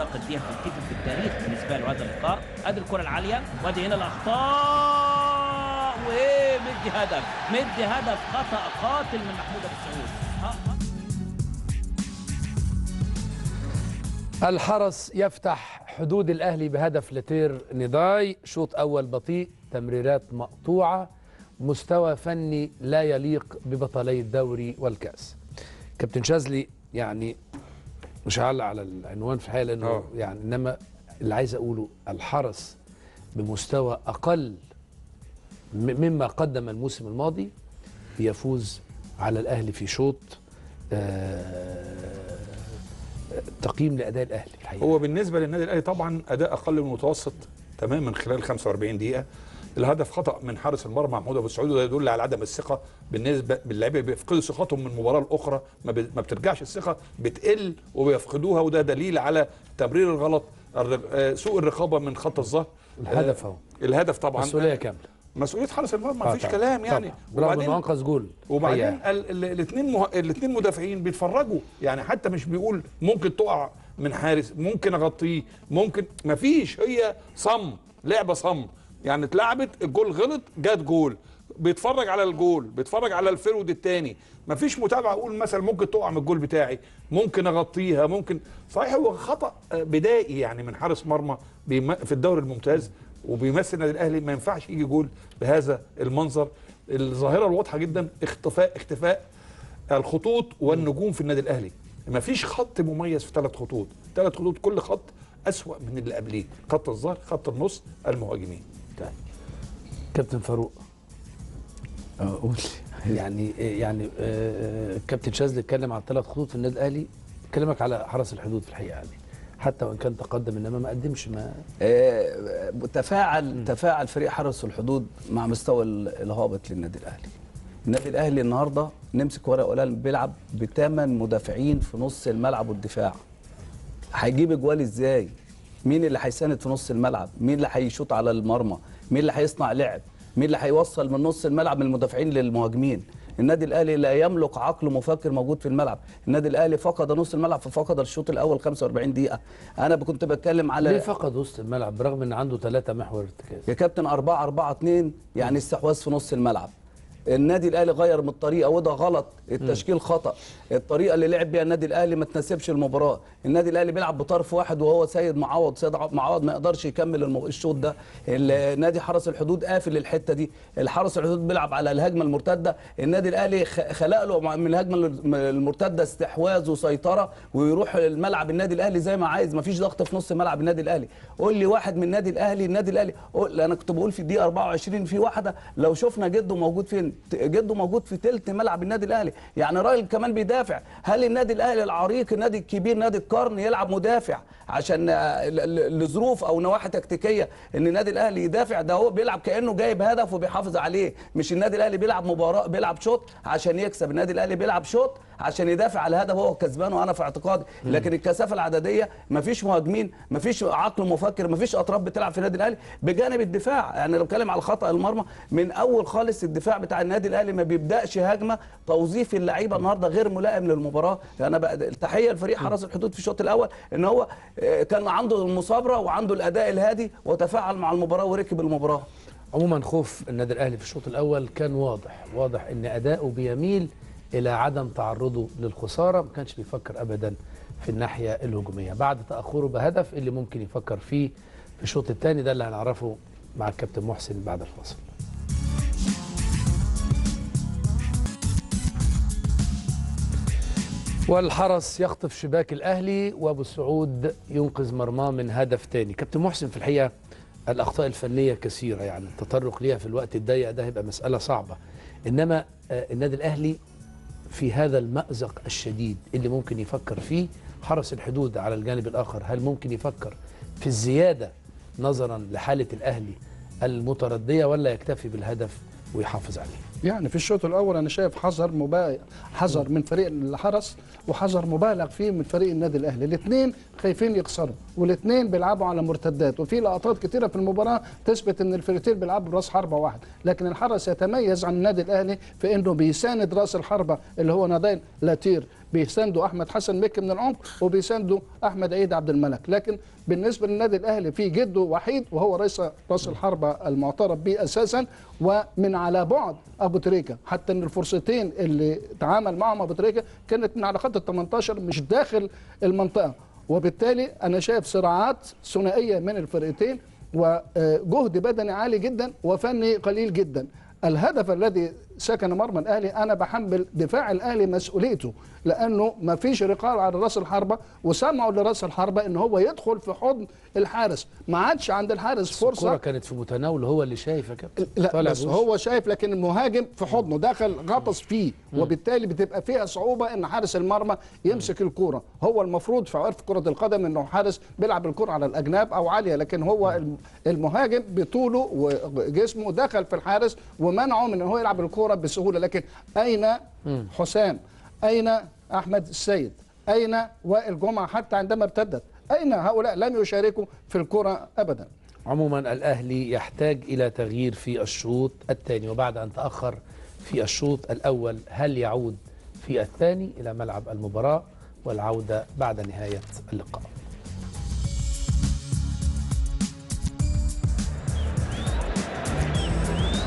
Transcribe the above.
اعتقد دي هتتكتب في التاريخ بالنسبة له هذا اللقاء. ادي الكره العالية وادي هنا الاخطاء، وايه مدي هدف، مدي هدف خطا قاتل من محمود ابو السعود. الحرس يفتح حدود الاهلي بهدف لتير نداي، شوط اول بطيء، تمريرات مقطوعة، مستوى فني لا يليق ببطلي الدوري والكاس. كابتن شاذلي، يعني مش هعلق على العنوان في الحقيقة لانه يعني، انما اللي عايز اقوله الحرس بمستوى اقل مما قدم الموسم الماضي يفوز على الاهلي في شوط تقييم لاداء الاهلي الحقيقة. هو بالنسبة للنادي الاهلي طبعا اداء اقل من المتوسط تماما خلال 45 دقيقة. الهدف خطا من حارس المرمى محمود ابو السعود، وده يدل على عدم الثقة بالنسبة باللاعبين، بيفقدوا ثقتهم من مباراة لاخرى، ما بترجعش الثقة، بتقل وبيفقدوها، وده دليل على تمرير الغلط، سوء الرقابة من خط الظهر. الهدف اهو، الهدف طبعا مسؤولية كاملة، مسؤولية حارس المرمى، ما فيش كلام يعني. وبعدين انقذ جول، وبعدين الاثنين مدافعين بيتفرجوا يعني، حتى مش بيقول ممكن تقع من حارس، ممكن اغطيه، ممكن، ما فيش، هي صم، لعبه صم يعني، اتلعبت، الجول غلط، جت جول، بيتفرج على الجول، بيتفرج على ال forward الثاني، مفيش متابعه. اقول مثلا ممكن تقع من الجول بتاعي، ممكن اغطيها، ممكن. صحيح هو خطا بدائي يعني من حارس مرمى في الدوري الممتاز وبيمثل النادي الاهلي، ما ينفعش يجي جول بهذا المنظر. الظاهرة الواضحة جدا اختفاء الخطوط والنجوم في النادي الاهلي، مفيش خط مميز في ثلاث خطوط، ثلاث خطوط كل خط اسوأ من اللي قبليه، خط الظهر، خط النص، المهاجمين. طيب كابتن فاروق، قول. يعني كابتن شاذلي اتكلم على الثلاث خطوط في النادي الاهلي، كلمك على حرس الحدود في الحقيقة يعني، حتى وان كان تقدم انما ما قدمش، ما تفاعل فريق حرس الحدود مع مستوى الهابط للنادي الاهلي. النادي الاهلي النهارده نمسك ورقة وقلم، بيلعب بثمان مدافعين في نص الملعب والدفاع. هيجيب اجوال ازاي؟ مين اللي هيساند في نص الملعب؟ مين اللي هيشوط على المرمى؟ مين اللي هيصنع لعب؟ مين اللي هيوصل من نص الملعب من المدافعين للمهاجمين؟ النادي الاهلي لا يملك عقل مفكر موجود في الملعب. النادي الاهلي فقد نص الملعب، ففقد الشوط الاول 45 دقيقة. انا كنت بتكلم على ليه فقد وسط الملعب برغم ان عنده 3 محور ارتكاز يا كابتن، 4-4-2 يعني استحواذ في نص الملعب. النادي الاهلي غير من الطريقة وده غلط، التشكيل خطا، الطريقة اللي لعب بيها النادي الاهلي ما تناسبش المباراة. النادي الاهلي بيلعب بطرف واحد وهو سيد معوض، سيد معوض ما يقدرش يكمل الشوط ده. النادي حرس الحدود قافل الحتة دي، الحرس الحدود بيلعب على الهجمة المرتدة، النادي الاهلي خلق له من الهجمة المرتدة استحواذ وسيطرة، ويروح الملعب النادي الاهلي زي ما عايز، ما فيش ضغط في نص ملعب النادي الاهلي. قول لي واحد من النادي الاهلي، النادي الاهلي انا كنت بقول في الدقيقة 24 في واحدة لو شفنا جده موجود فين، جده موجود في تلت ملعب النادي الاهلي، يعني راجل كمان بيدافع. هل النادي الاهلي العريق، النادي الكبير، نادي القرن، يلعب مدافع عشان لظروف او نواحي تكتيكية ان النادي الاهلي يدافع؟ ده هو بيلعب كانه جايب هدف وبيحافظ عليه. مش النادي الاهلي بيلعب مباراة، بيلعب شوط عشان يكسب، النادي الاهلي بيلعب شوط عشان يدافع على الهدف هو كسبان، وانا في اعتقادي. لكن الكثافة العدديه، مفيش مهاجمين، مفيش عقل مفكر، مفيش اطراف بتلعب في النادي الاهلي بجانب الدفاع. يعني لو بتكلم على خطا المرمى من اول خالص، الدفاع بتاع النادي الاهلي ما بيبداش هجمة، توظيف اللعيبة النهارده غير ملائم للمباراة. انا بقى التحية لفريق حرس الحدود في الشوط الاول ان هو كان عنده المثابرة وعنده الاداء الهادي وتفاعل مع المباراة وركب المباراة. عموما خوف النادي الاهلي في الشوط الاول كان واضح، واضح ان اداؤه بيميل الى عدم تعرضه للخساره، ما كانش بيفكر ابدا في الناحية الهجومية. بعد تاخره بهدف اللي ممكن يفكر فيه في الشوط الثاني، ده اللي هنعرفه مع الكابتن محسن بعد الفاصل. والحرس يخطف شباك الاهلي وابو السعود ينقذ مرماه من هدف ثاني. كابتن محسن، في الحقيقة الاخطاء الفنية كثيرة، يعني التطرق ليها في الوقت الضيق ده هيبقى مسالة صعبة، انما النادي الاهلي في هذا المأزق الشديد اللي ممكن يفكر فيه حرس الحدود على الجانب الآخر، هل ممكن يفكر في الزيادة نظرا لحالة الأهلي المتردية، ولا يكتفي بالهدف ويحافظ عليه؟ يعني في الشوط الاول انا شايف حذر من فريق الحرس وحذر مبالغ فيه من فريق النادي الاهلي. الاثنين خايفين يخسروا، والاثنين بيلعبوا على مرتدات، وفي لقطات كتيرة في المباراة تثبت ان الفريقين بيلعبوا براس حربه واحد، لكن الحرس يتميز عن النادي الاهلي في انه بيساند راس الحربة اللي هو نادين لاتير، بيسانده احمد حسن مكي من العمق، وبيسانده احمد عيد عبد الملك. لكن بالنسبة للنادي الاهلي في جده وحيد وهو راس الحربة المعترف به اساسا، ومن على بعد ابو تريكه، حتى ان الفرصتين اللي تعامل معهم ابو تريكه كانت من على خط ال 18 مش داخل المنطقة، وبالتالي انا شايف صراعات ثنائية من الفرقتين وجهد بدني عالي جدا وفني قليل جدا. الهدف الذي سكن مرمى الاهلي انا بحمل دفاع الاهلي مسؤوليته، لانه ما فيش رقابه على راس الحربة، وسمعوا لراس الحربة ان هو يدخل في حضن الحارس، ما عادش عند الحارس فرصة. الكره كانت في متناوله، هو اللي شايف يا كابتن. لا بس هو شايف، لكن المهاجم في حضنه دخل غطس فيه، وبالتالي بتبقى فيها صعوبة ان حارس المرمى يمسك الكورة. هو المفروض في عرف كره القدم انه حارس بيلعب الكره على الاجناب او عالية، لكن هو المهاجم بطوله وجسمه دخل في الحارس ومنعه من ان هو يلعب الكورة بسهولة. لكن اين حسام؟ اين احمد السيد؟ اين وائل جمعه حتى عندما ارتدت؟ اين هؤلاء؟ لم يشاركوا في الكره ابدا. عموما الاهلي يحتاج الى تغيير في الشوط الثاني، وبعد ان تاخر في الشوط الاول هل يعود في الثاني الى ملعب المباراة؟ والعودة بعد نهاية اللقاء.